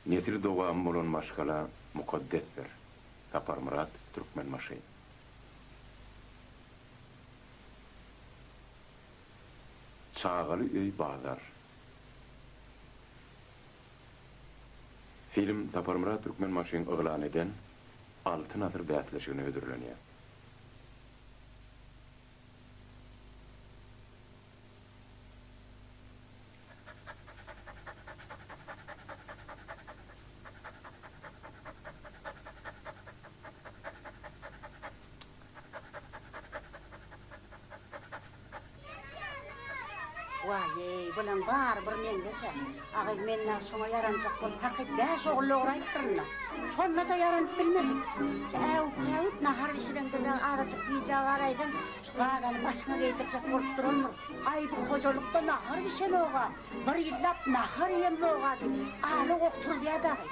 Nesil dowamy bolan maşgala mukaddesdir. Saparmyrat Türkmenbaşy. Çagaly öý bazar. Film Saparmyrat Türkmenbaşyň yglan eden Altyn asyr bäsleşigine hödürlenýär. Waý-eý, bulaň bary bir meňzeş-ä. Agyz, men dagy şoňa ýaranjak bolup hakyt bäş ogul dograýypdyryn-da. Şonda-da ýaranyp bilmedim. Şu äwüp-päwüp nahar bişireňde dagy azajyk gijä galaýsaň, şu gazany başyňa geýdirjek bolup durandyr. Aý, bu hojalykda nahar bişenog-a, bir ýyllap nahar iýemzog-a diýip, ala goh turuzýar dagy.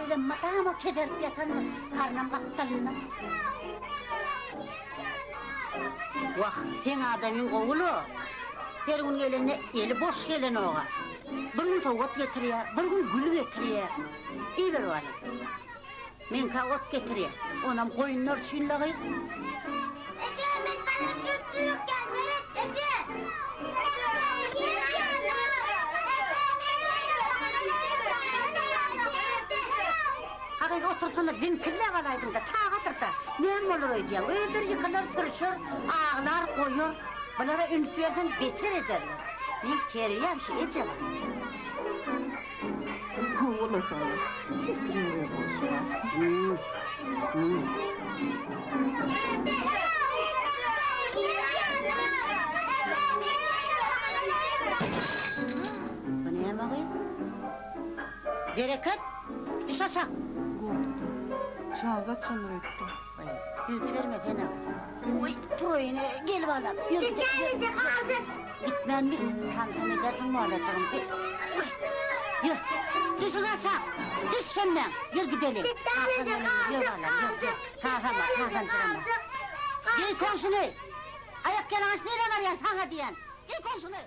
Özem mydama keserip ýatandyr, garnam gapdalynda. Wah, seň adamyň gowy-la. Her gün gelende eli boş gelenog-a. Bir gün sowgat getirýär, bir gün gül getirýär. Iýiber balam. Meňkä ot getirýär. Onam goýunlar üçin-le gyz. Eje, men paraşýut sürükýän, seret, eje! A gyz, otursana, ziňkilläp alaýdyň-da, çagadyr-da. Näme bolar öýdýäň? Özleri ýykylar, sürüşer, aglar, goýar. Bulara üns berseň, beter ederler. Meň terbiýäm şu, eje bar. Hawa-la şonda. Pikiriň bir bolşy bar. Bu näme gyz? Bereket, düş aşak! Gorkdy. Çaga gaçandyr öýtdi. Goý, üns bermesene. Goý, turaýyn, gel balam, ýör gidelim. Gitmän galjak. Gitmän bil, tantana edersiň balajygym. Goý, ýör, düşüň aşak, düş hemmäň, ýör gideliň. Gitmän Ýör balam, ýör, ýör. Tasama, tasanjyrama. Geý komşuny! Aýak ýalaňaç nirä barýaň, saňa diýýän. Geý komşuny!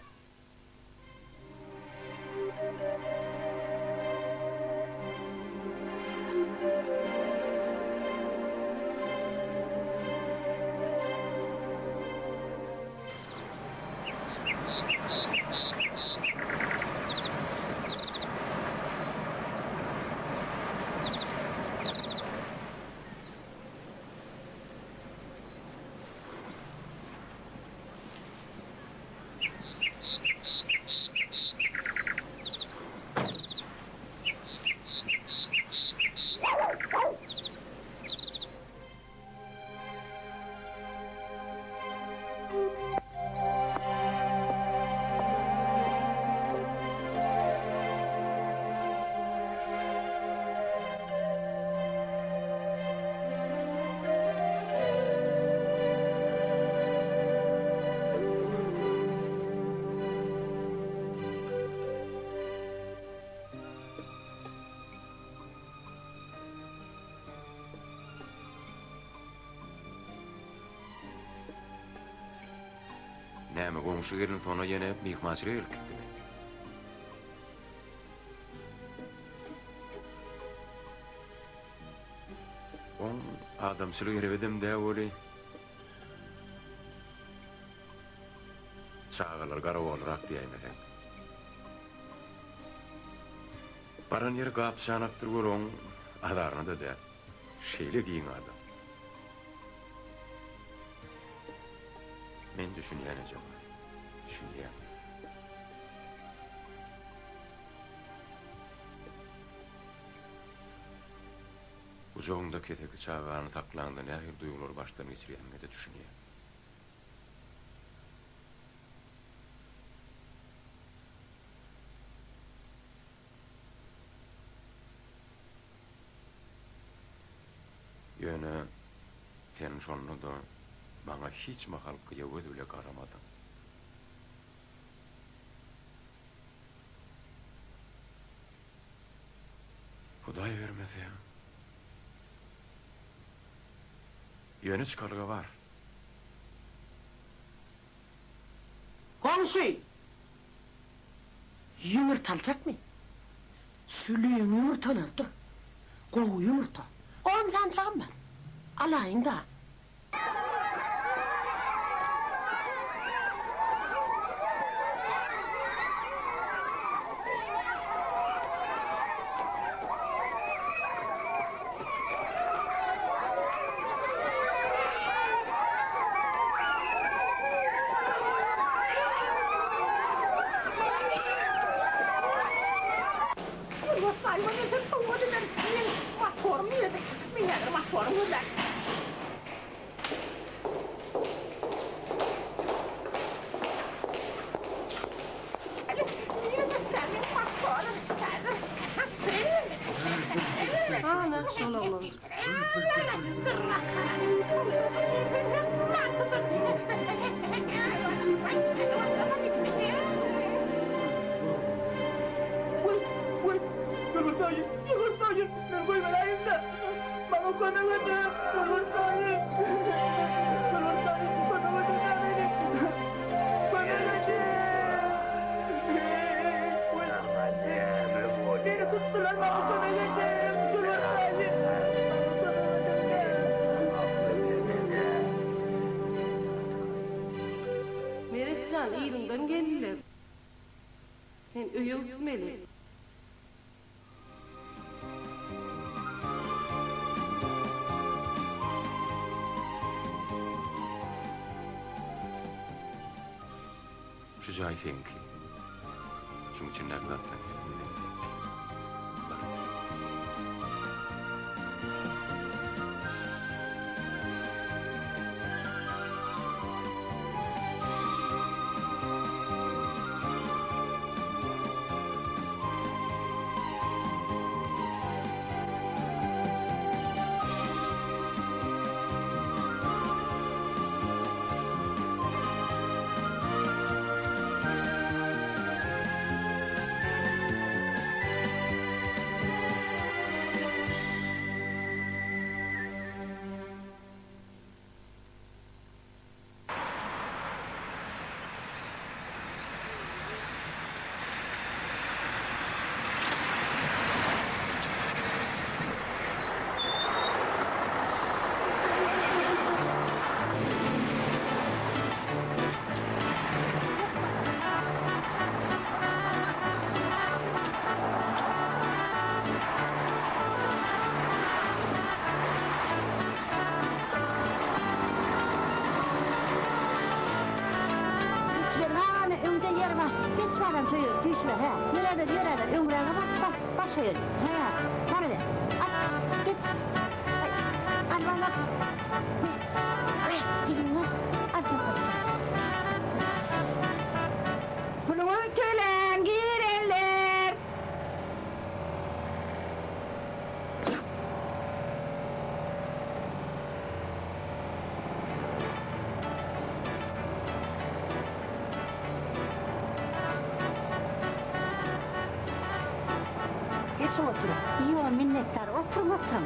Näme, goňşy gelin Sona ýene myhmançylyga gelip gitdimi? Oň adamçylygy erbedem dä weli. Çagalar garagolrak diýäýmeseň. Baran ýeri gap-çanakdyr weli oň azaryna-da däl. Şeýle giň adam. Men düşünýän ejeme. Düşünýän. Gujagyňda keseki çagany saklaňda nähili duýgulary başdan geçirýäniňe-de düşünýän. Ýöne sen şonda-da maňa hiç mahal gyýa göz bile garamadyň. Hudaý bermese. Ýöne çykalga bar. Goňşy! Ýumurta aljakmy? Şüleň ýumurtalardyr. Gowy ýumurta. On sanjagam bar. Alaýyň-da. Gurbat daýyma gelsem sowgat eder. Meň motorym nirede? Men häzir motorymy gözläp. Nirede meň motorym? Häzir. Ana, şol oglanjyk. Meret jan, yzyňdan geldiler. Sen öýe gitmeli. Şu jaý seňki. Şuň içindäki zatlaryň hemmesi. Bar. Geçiber, hany, öňde ýer bar. Geç balam şo ýere, süýşüber, hä. Ýöräber, ýöräber, öňräge bak, bak, bar şo ýere. Hä, baryber. At, geç. Aý, al balam. Aý, jigiňi al, toprakça. Puluňyzy töläň, girenler! Geçiň oturyň. Ýok, minnetdar. Oturyň, oturyň.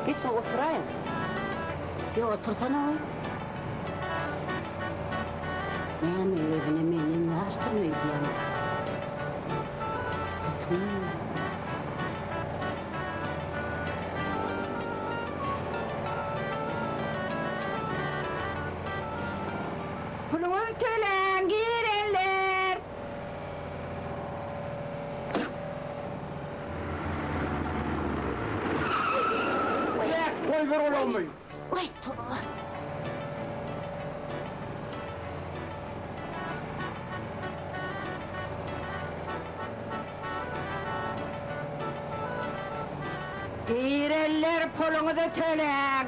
Geçiň, oturaýyň. Ýok, otursana goý. Näme özüne menden ýaşdyryn öýdýäňmi? Sypatyňam. Puluňyzy töläň, girenler! Goýber ulagmy! Waý, toba! Girenler puluňyzy töläň!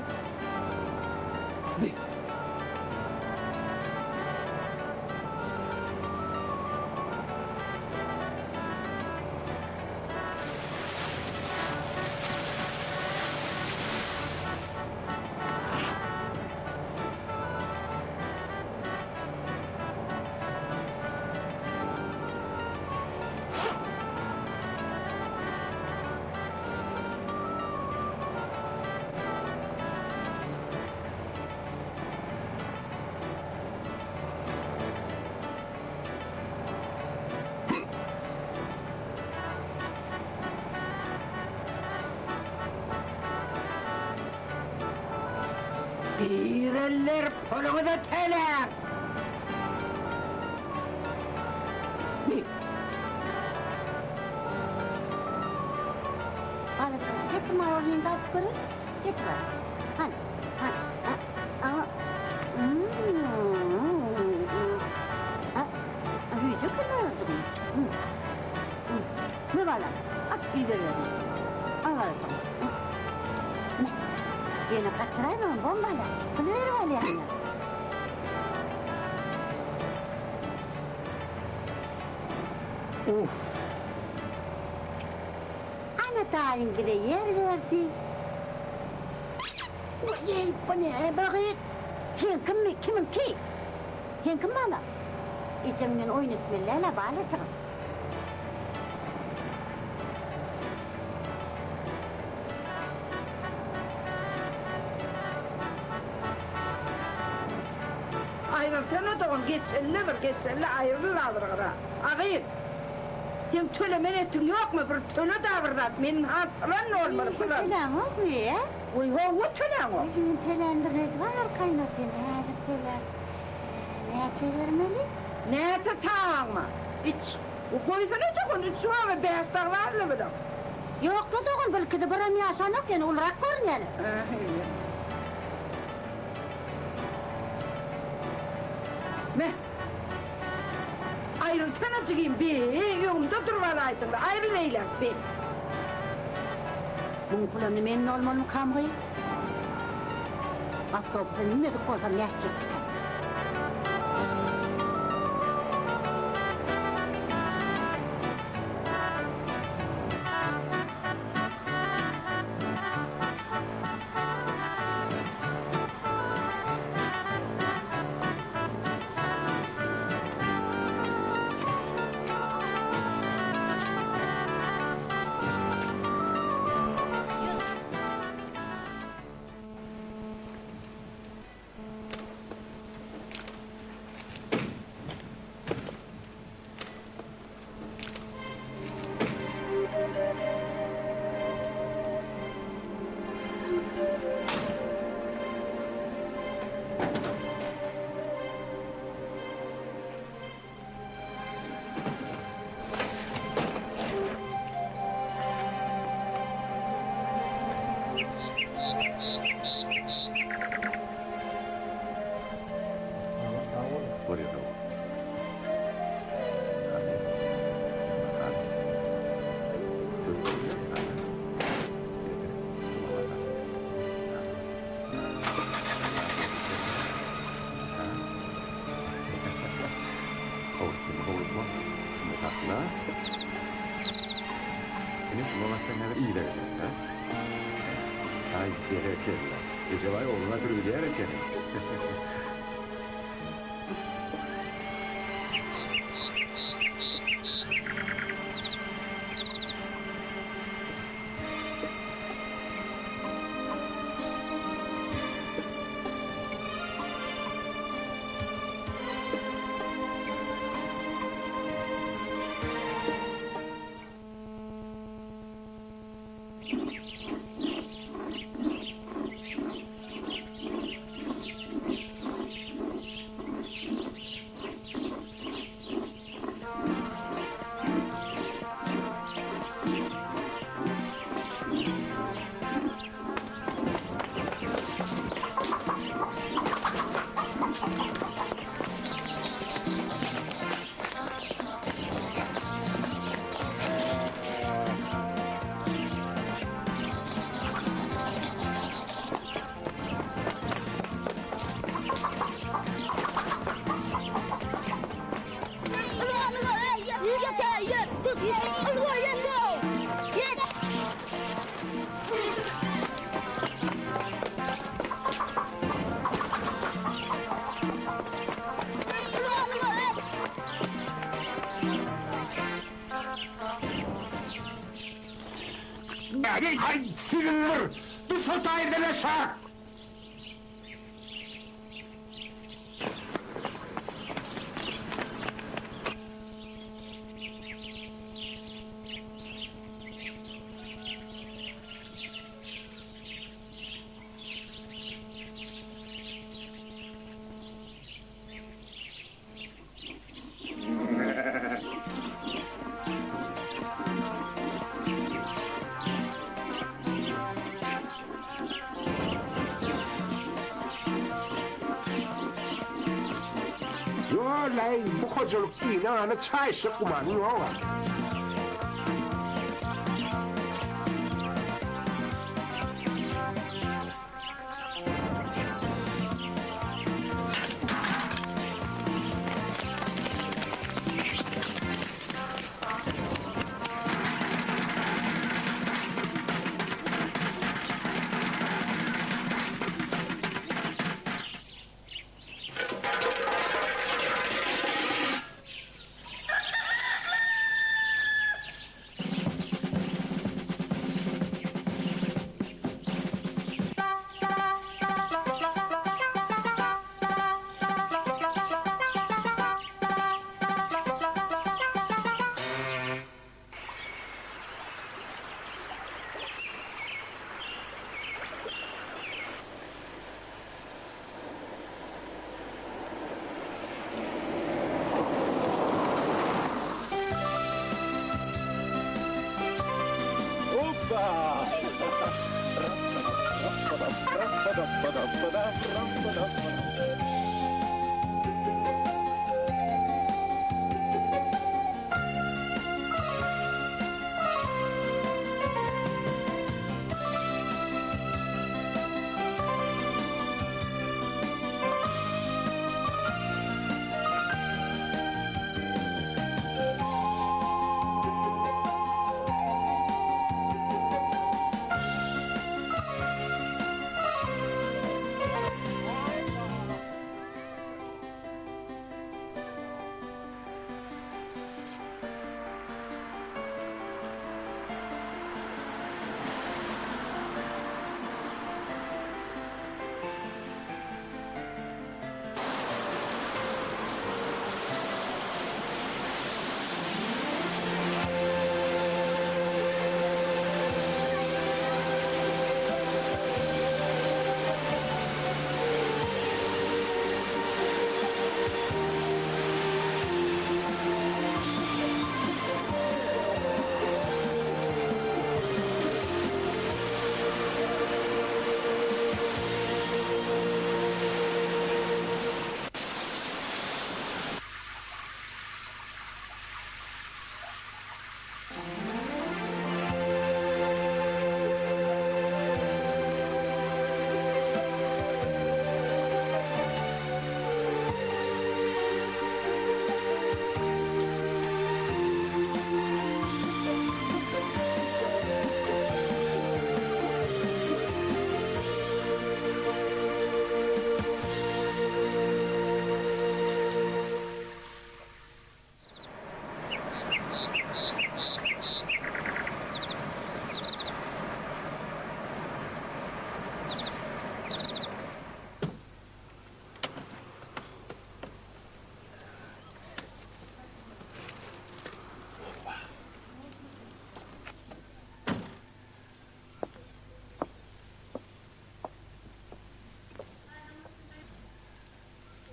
Girenler puluňyzy töläň! Balajygym, getir marolnyny dadyp göreýin. Getir bana. Hany, hany, a, a, mm, a, hüýje eken balajygym. Me balam, at iýiberýärin. Al balajygym. Me. Ýene gaçyraýmagyn, bom bala. Pul berip alýan-a. Uff. Ana daýyň bize ýer berdi. Eý, bu ne be gyz? Seňkimi, kimiňki? Seňkimi balam? Ejeň bilen oýun etmeli däl-ä, balajygym. Aýrylsana dogan, geçelle bir, geçelle, aýryl azyrgyra. A gyz, seň tölemen etiň ýokmy, bir töle da bir zat, men ha pylan bolmaly, pylan. Töläňokmy, ä? Goý, howwa töläňok. Eý, men töländirin öýdüp arkaýyn otyryn, häzir tölär. Näçe bermeli? Näçe çagaň bar? Üç. Goýsana dogan, üç barmy, bäş dagy barla biziň. Ýokla dogan, bilkide birem ýaşanok, ýöne ulurak görünýäne. Me. Aýrylsana jigim, be, öňümde durup alaýdyňla, aýryl eýläk, be. Muň pulany men olmalymykam gyz? Awtobusa münmedik bolsam nätjekdikäm? Bolýar sag bol. Hany. Hany. Söz bolýar. Hany. Getir. Şuňa bak. Howlukma, howlukma. Şuny sakla. Ine şuňa bassaň häzir yza gider, hä? Aý, berekella. Ejebaý ogluna sürübilýär ekeni. Aý, siziň bir! Düş o taýdan aşak! Walaý, bu hojalyk ine-gana çaýyşjak gümanyň ýog-a.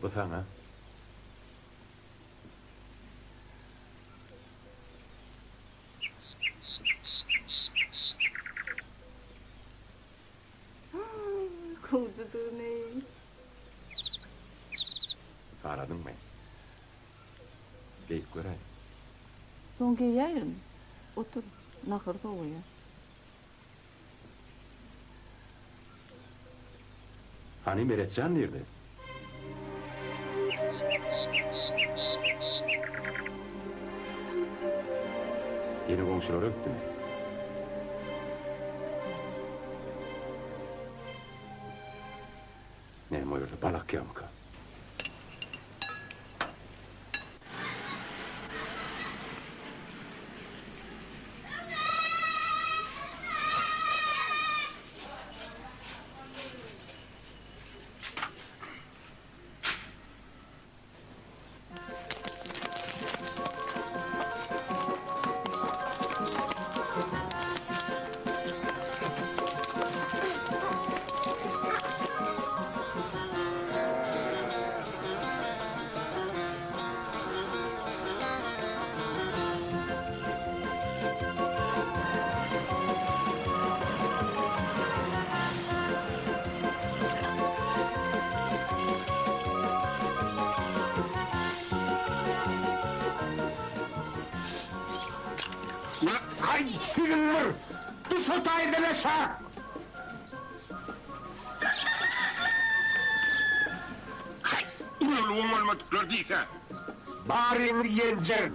Bu saňa. Gowjudygyny. Haladyňmy? Geýip göräý. Soň geýäýerin. Otur, nahar sowaýar. Hany Meretjan nirde? Ýene goňşulara gitdimi? Näme o ýerde bal akýarmyka? Siziň bir düş o taýdan aşak! Haý, ululygyň bolmadyklar diýse. Baryňyzy ýenjerin!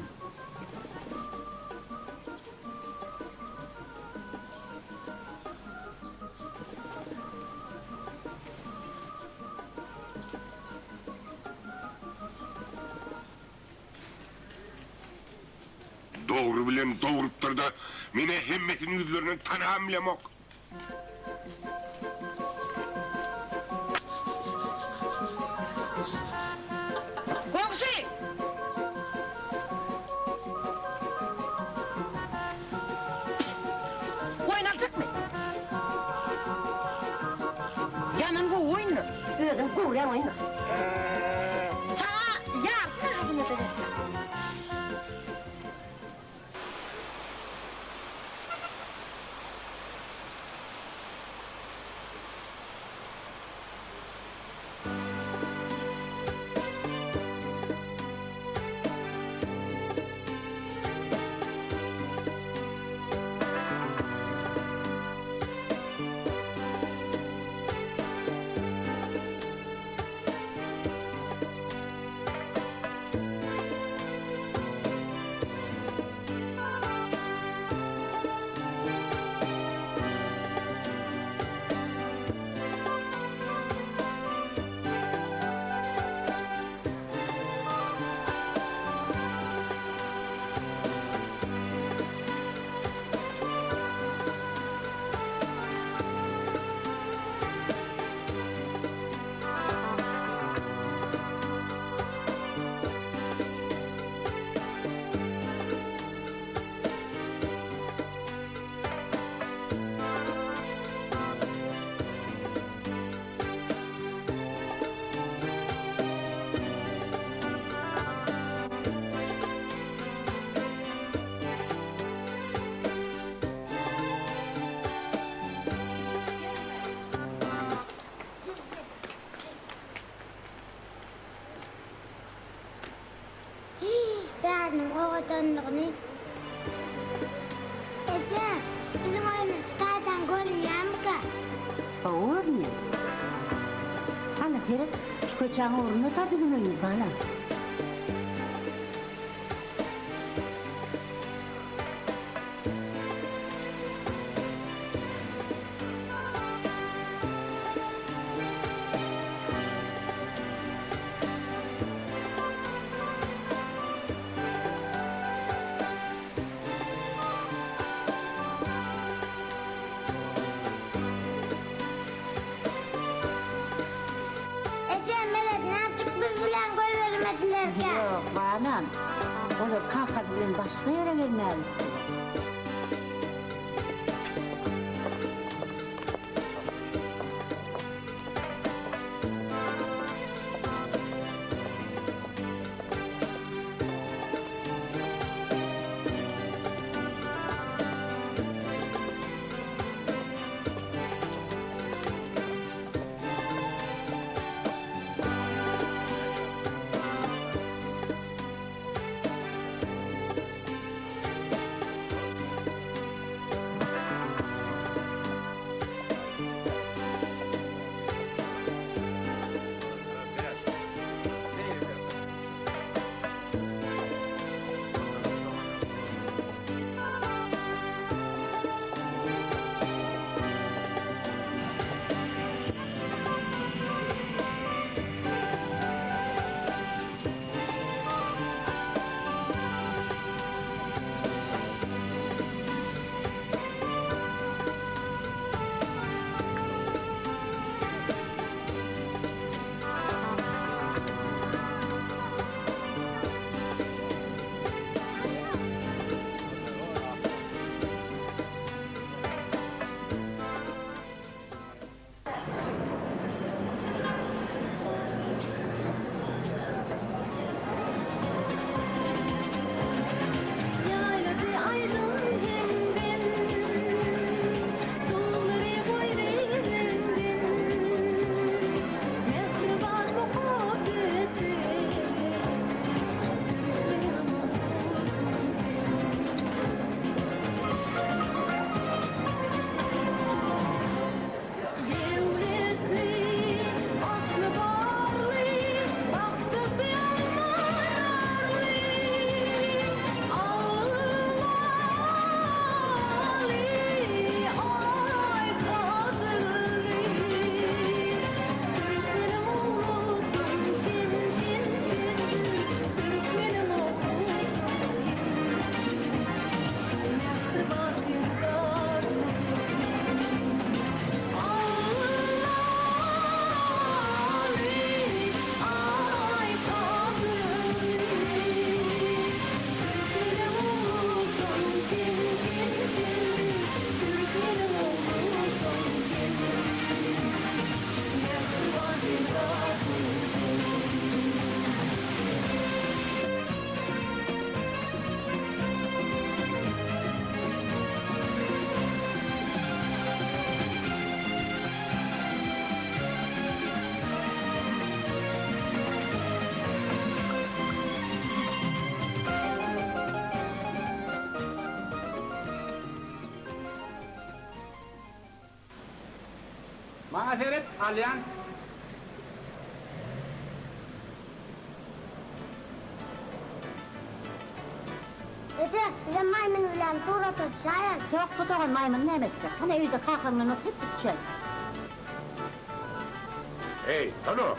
Dogry bilen dogrupdyr-da, men-ä hemmesini ýüzlerinden tanabam bilemok. Goňşy! Goýun aljakmy? Ýaman gowy goýundyr. Özüň göwrän goýundyr. Saňa ýarpy hazyna bererin. Hiý, bäriniň owadanlygyny. Eje, biziň öýümiz şu taýdan görünýärmikä? Hawa, görünýär. Hany, seret, şu köçäň ugrunda-da biziň öýümiz, balam. Eje, Meret nädip biz bilen goýbermedilerkä? Ýok, balam. Olar kakasy bilen başga ýere gezmäge gitdiler. Maňa seret, alýan. Eje, bizem maýmyn bilen surata düşäýeli. Ýok, dogan, maýmyny näme etjek? Hany öýde kakaň bilen oturypjyk düşeli. Eý, halo!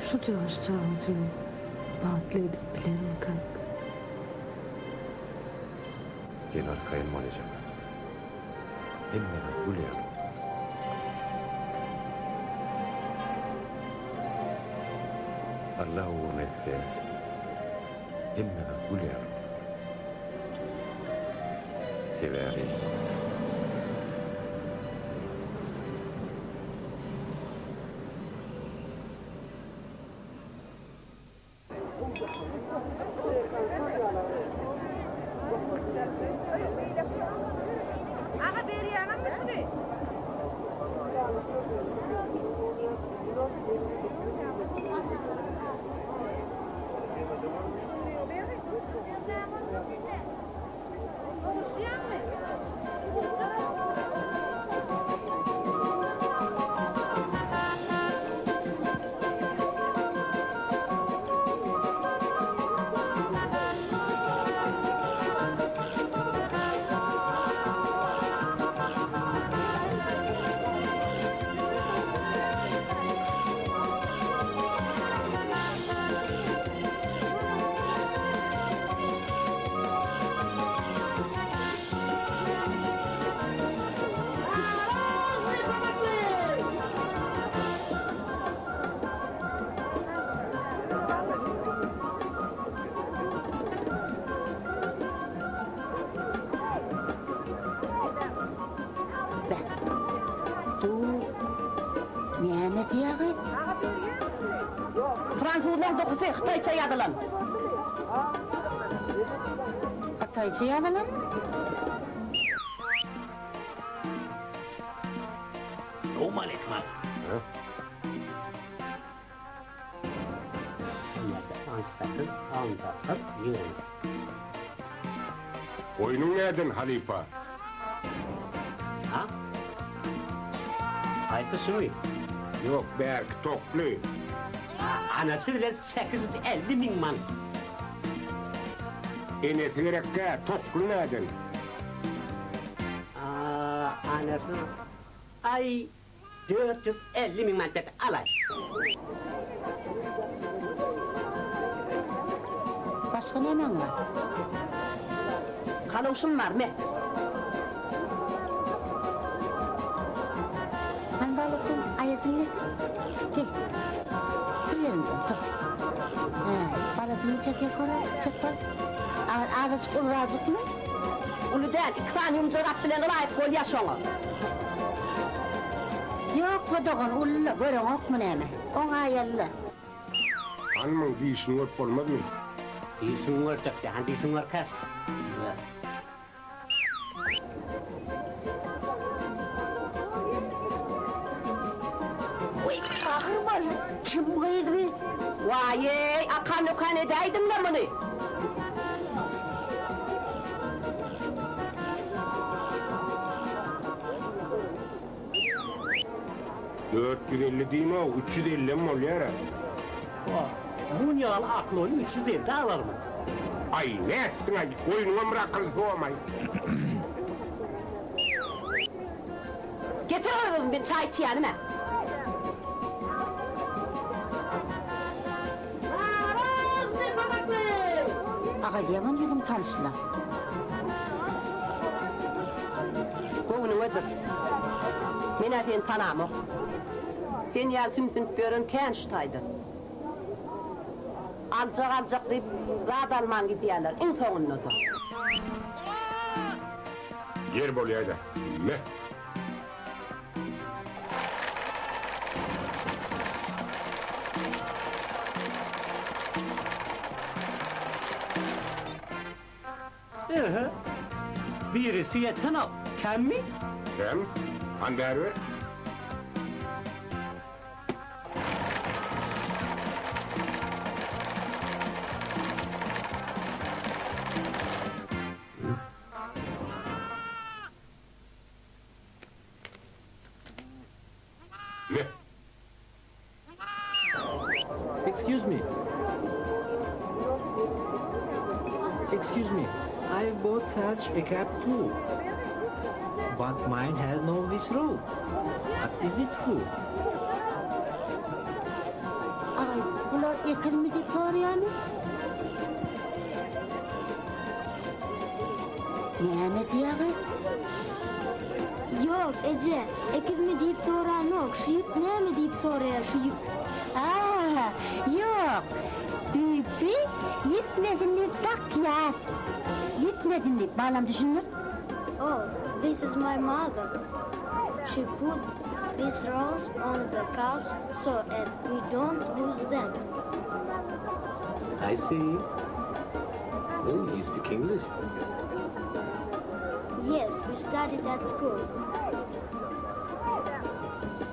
Şujagaş çagajygy bagtly edip bilermikäk? Sen arkaýyn bol ejem. Hemme zat gül ýaly bolar. Allah ugruna etse, hemme zat gül ýaly bolar. Sebäbi. Aga berýäňizmi şuny? Beh, du näme diýýäň? Fransuzlaň dokusy hytaýça ýazylan. Hytaýça ýazylan? Salowmaleýkim aga. On sekiz, on dokuz, ýigrimi. Goýnuň näden halypa? Ha? Haýsy şumy? Ýok, bärki tokly. Anasy bilen 850 miň manat. Enesi gerekkä, tokly näden? Anasyz aý 450 miň manat berse alaý. Başga nämäň bar? Kalawşym bar, me. Hany balajygym, aýajyňy getir. Gel. Tur ýeriňden, tur. Hä, balajyňy çek ýokaryjyk, çek bal. Azajyk ulurajykmy? Uly däl, iki sany ýumja gap bilen ylaýyk bolýa şoňa. Ýok-la dogan, uly-la, göreňokmy näme? Oňaýaly-la. Hany muň dişini görüp bolmazmy? Dişiňi görjek dä, hany dişiňi görkez. Wiý, agyr boldy, kim gyz bi? Waý-eý, akan-ökan edäýdiň-le muny. 450 diýme-ow, 350-em bolýar-a. Wah, mun ýaly aklony 350 alarmy? Aý, nätdiň-aý, goýnuňam bir akyl somaý. Getir gyzym, men çaý içýänim-ä. Aga, ýaman ýüzüň tanyşla. Göwnüňedir. Men-ä seni tanamok. Sen ýaly sümsünip ýören kän şu taýda. Aljak aljak diýip, zat alman gidýärler, iň soňunda-da. Ýer bolýaýda. Me. Ehe. Birisi ýetenok. Kemmi? Kem. Hany bäri ber. Ne? Excuse me. Excuse me. I bought such a cap too. But mine has no this rope. What is it for? Aý, bular ekizmi diýip soraýamy? Näme diýýäňiz? Ýok, eje, ekizmi diýip soranok, şu ýüp näme diýip soraýar, şu ýüp. A, ýok, ýüpi ýitmesin diýip dakýas. Ýitmesin diýip, balam düşündir. Oh, this is my mother. She put these rolls on the couch so at we don't lose them. I see. Oh, you speak English? Yes, we studied at school.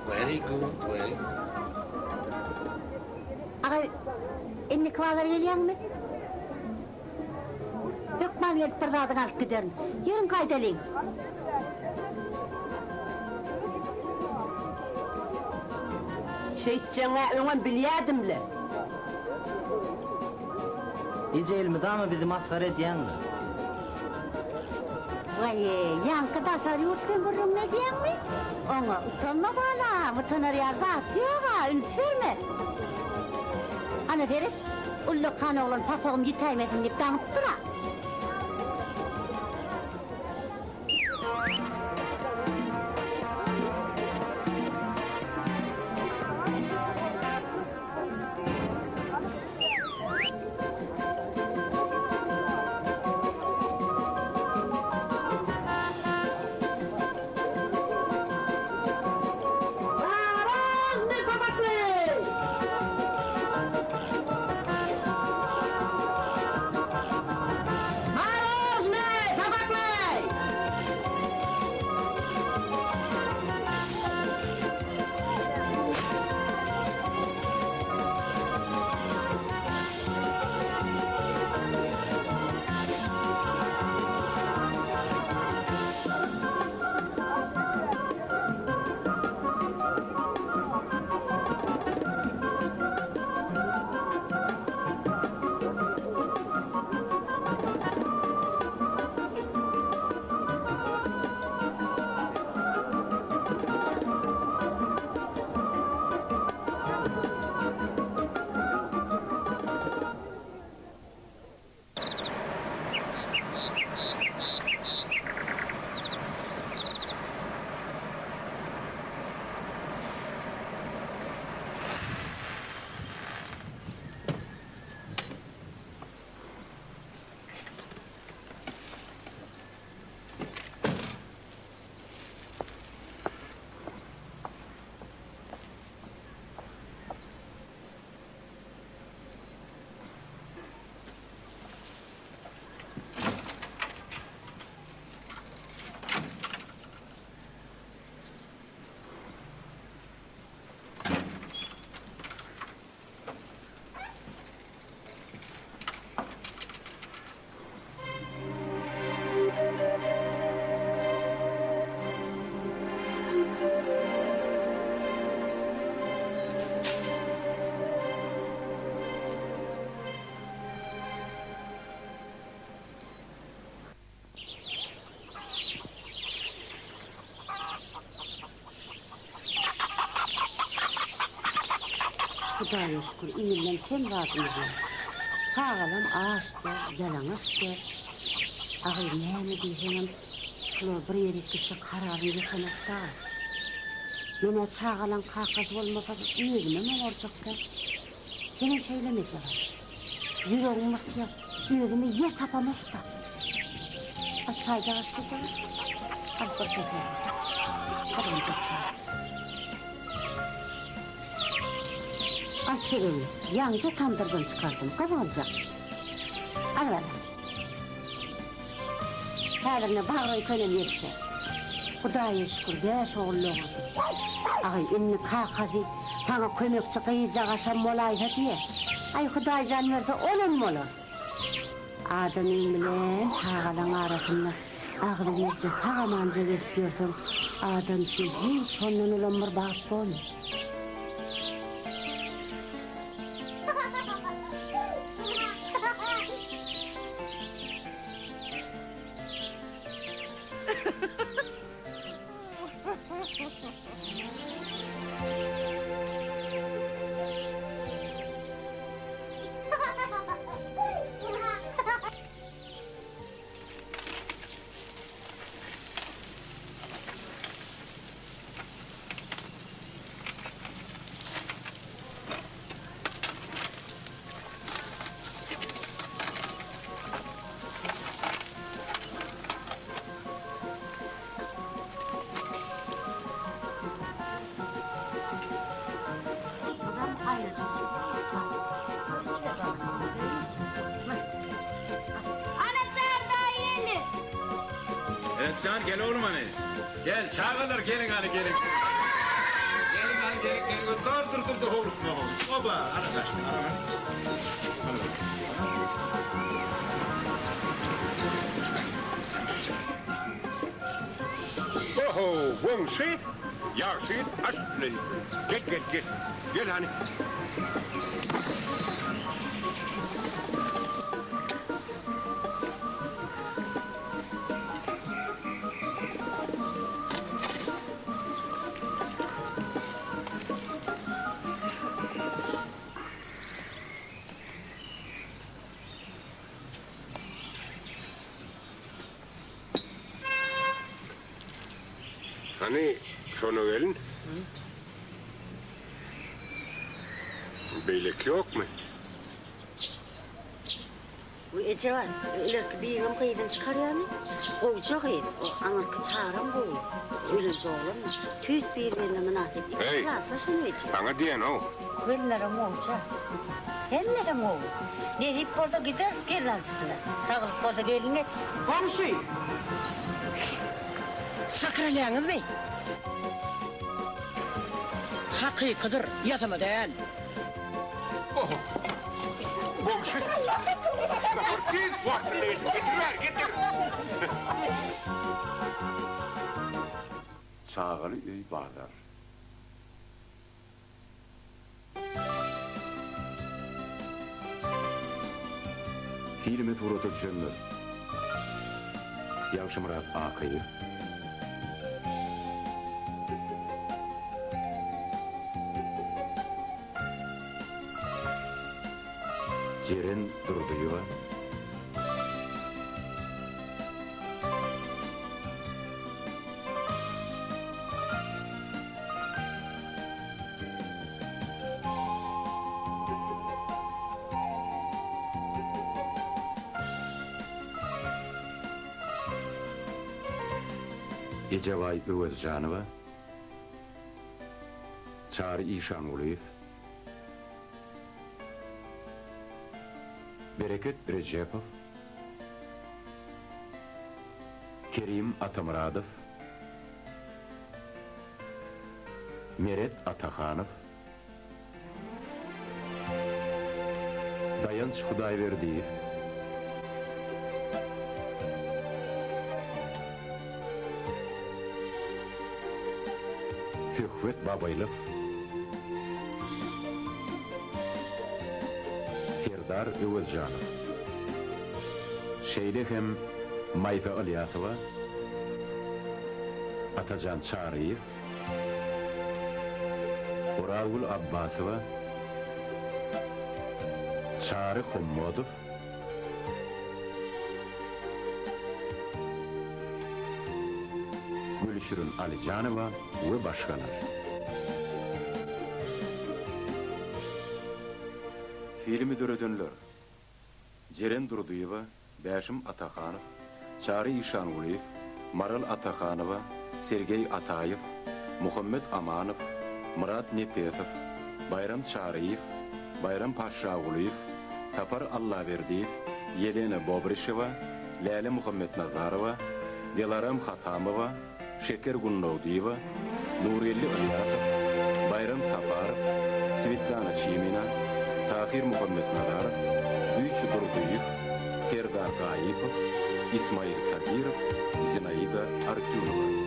Very good, very good. Aga, indiki bazar gelýäňmi? Hökman gelip bir zadyňy alyp giderin. Ýörüň gaýdalyň. Şeýtjegiň-ä öňem bilýädim-le. Eje elmydama bizi masgara edýäňmi? Waý, ýaňky daşary ýurt bilen gürrüňini edýäňmi? Oňa utanma balam, utanar ýaly zat ýog-a, üns berme. Ana seret, ullakan oglan pasogym ýitäýmesin diýip daňypdyr-a. Hudaýa şükür, iňňän kem zadymyz ýok. Çagalam aç däl, ýalaňaç däl. Agy, näme diýseňem, şular bir ýerik gitse kararym ýetenok dagy. Men-ä çagalaň kakasy bolmasam özümem oňarjak däl. Senem şeýlemi Ejebay? Ýüregim gysýar, özüme ýer tapamok-da. Al çaýjagaz iç Ejebay. Al bir teker. Gyzgynjak çaý. Al çöregini, ýaňja tamdyrdan çykardym, gyzgynjak. Al balam. Häzir ine bagryň könem ýetişer. Hudaýa şükür, bäş ogul dogurdy. Aý, indi kakasy, saňa kömekçi gyzjagaşam bolaýsa diýýä. Aý, Hudaý jan berse, olam bolar. Adamyň bilen çagalaň arasynda agzybirje sag-amanja gezip ýörseň, adam üçin hiç şondan ulam bir bagt bormy? Ana Çary daýy geldi. Meret gel oglum hany. Gel çagalar geliň hany geliň. Geliň hany geliň geliň. Dur dur dur dur howlukma howlukma. Oba ana daşyny ana hany. Ana. Oho, goňşy, ýagşy aş bilen. Gel gel gel. Gel hany. Hany, şona gelin. Beýleki ýokmy? Bu Ejeban, ilerki bibim gyzyny çykarýarmy? Gowja gyz, o aňyrky Çaram gowy. Ölenje oglanmy? Tüýs bir-birine mynasyp ikisi Heý, klasdaşam öýdýän. saňa diýen-ow. Gelinlerem gowja. Hemmesem gowy. Nesip bolsa gideris gelnalyjysyna. Saglyk bolsa gelin getir. Goňşy! Çakyr alýaňyzmy? Hakykydyr, ýasama däl. Oho! Goňşy! Nahar tiz wagtynda getir, getir bäri, getir! Çagaly öý bazar. Filme surata düşenler, Ýagşymyrat Akyýew, Jeren Durdyýewa, Ejebaý Öwezjanowa, Çary Işangulyýew, Bereket Rejepow, Kerim Atamyradow, Meret Atahanow, Daýanç Hudaýberdiýew, Söhbet Babaýlyw, Serdar Öwezjanow, şeýle hem Maýsa Ylýasowa, Atajan Çaryýew, Orazgül Abbasowa, Çary Hommadow, Gülşirin Alyjanowa we başgalar. Filmi döredenler, Jeren Durdyýewa, Bäşim Atahanow, Çary Işangulyýew, Maral Atahanowa, Sergeý Ataýew, Muhammet Amanow, Myrat Nepesow, Baýram Çaryýew, Baýram Paşşagulyýew, Sapar Allaberdiýew, Ýelena Bobrişewa, Läle Muhammetnazarowa, Delaram Hatamowa, Şeker Gündogdyýewa, Nurgeldi Ylýasow, Baýram Saparow, Swetlana Çimina, Tahyr Muhammetnazarow, Güýçli Durdyýew, Serdar Gaýypow, Ismail Sabirow, Zinaida Artýunowa.